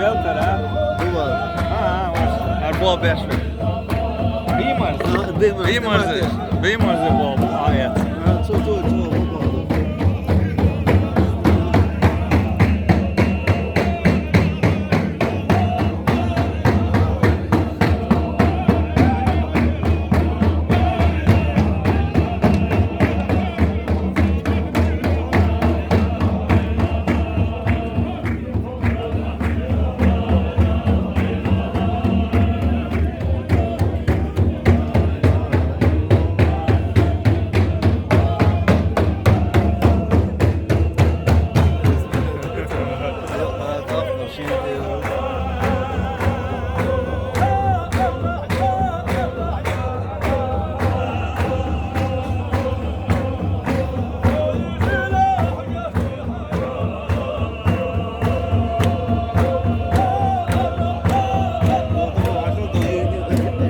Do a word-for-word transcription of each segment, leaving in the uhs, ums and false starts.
Belter, ha? Dur bakalım. Ha, ha, var. Her bu beş ver. Bimar. Ha, Bimar. Bimar. Bimar. Bimar bu ayet. Ha, çok, çok, çok, çok.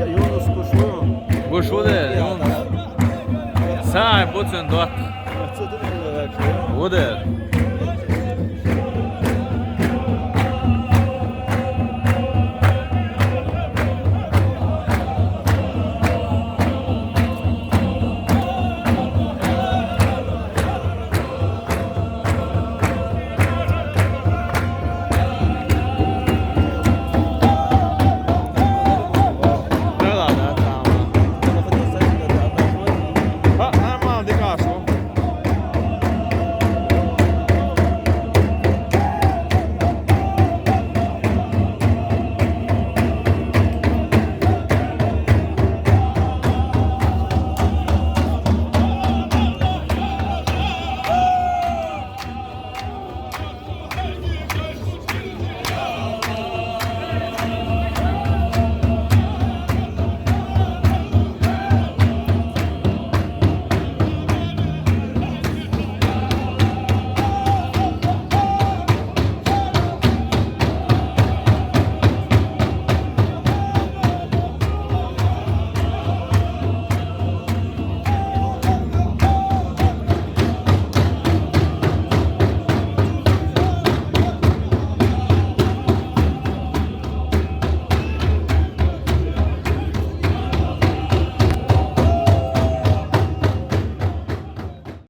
Yunus kuşu. Kuşu de, Yunus. Sağ, bu sen dört. Bu de.